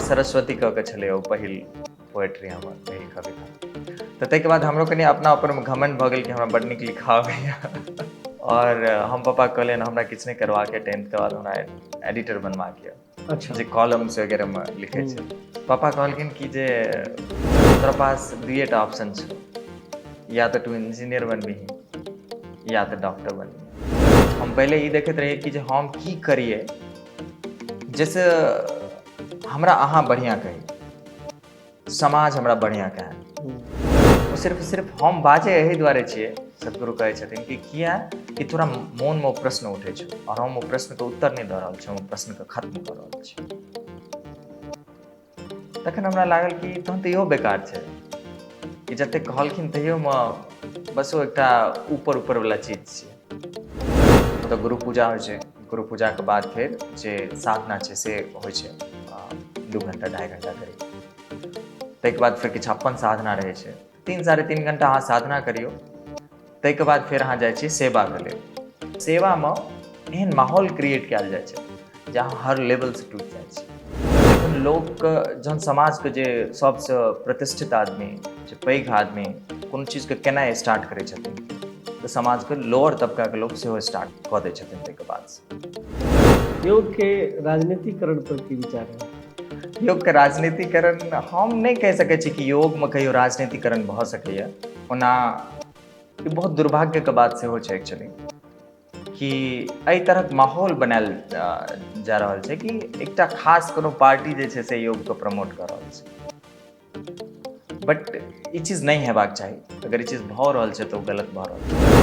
सरस्वती कऽ के छलै ओ पहिल पोएट्री, हमर पहिल कविता। तऽ ताहिके बाद हमरो कनि अपना ऊपरमे घमण्ड भऽ गेल कि हमरा बड्ड नीक लिखा अबैए। आओर हम पापा कहलियनि, हमरा किछु नहि करबाक यऽ, टेंथके बाद हमरा एडिटर बनबाक यऽ। जे कॉलम्स वगैरहमे लिखै छै। पापा कहलखिन कि जे तोरा पास दुइएटा ऑप्शन छौ, या तऽ तू इंजीनियर बनबिही या तऽ डॉक्टर बनबिही। हम पहिले ई देखैत रहियै कि जे हम की करियै जाहिसँ हमरा अहाँ बढ़िआँ कही, समाज हमरा बढ़िआँ कहै। ओ सिर्फ सिर्फ हम बाजै एहि दुआरे छियै। सदगुरु कहै छथिन कि किया कि तोरा मोनमे ओ प्रश्न उठै छौ आओर हम ओ प्रश्नके उत्तर नहि दऽ रहल छी, हम ओ प्रश्नके खत्म कऽ रहल छी। तखन हमरा लागल कि तहन तऽ इहो बेकार छै कि जतेक कहलखिन तैयोमे बस ओ एकटा ऊपर ऊपरवला चीज छै। ओतऽ गुरु पूजा होइ छै। गुरु पूजाके बाद फेर जे साधना छै से होइ छै, 2 घंटा 2.5 घंटा करीब। ताहिके बाद फेर किछु अपन साधना रहै छै। 3 साढ़े 3 घंटा अहाँ साधना करियौ, ताहिके बाद फेर अहाँ जाइ छियै सेवाके लेल। सेवामे एहन माहौल क्रिएट कयल जाइ छै जे अहाँ हर लेवलसँ टूटि जाइ छी। जखन लोकके, जहन समाजके जे सबसँ प्रतिष्ठित आदमी, जे पैघ आदमी कोनो चीजके केनाइ स्टार्ट करै छथिन, तऽ समाजके लोअर तबकाके लोक सेहो स्टार्ट कऽ दै छथिन ताहिके बादसँ। योग के राजनीतिकरण पर की विचार है? योगके राजनीतिकरण, हम नहि कहि सकै छी कि योगमे कहियो राजनीतिकरण भऽ सकैए। ओना ई बहुत दुर्भाग्यके बात सेहो छै एक्चुअली कि एहि तरहक माहौल बनायल जा रहल छै कि एकटा खास कोनो पार्टी जे छै से योगके प्रमोट कऽ रहल छै। बट ई चीज नहि हेबाक चाही। अगर ई चीज भऽ रहल छै तऽ ओ गलत भऽ रहल छै।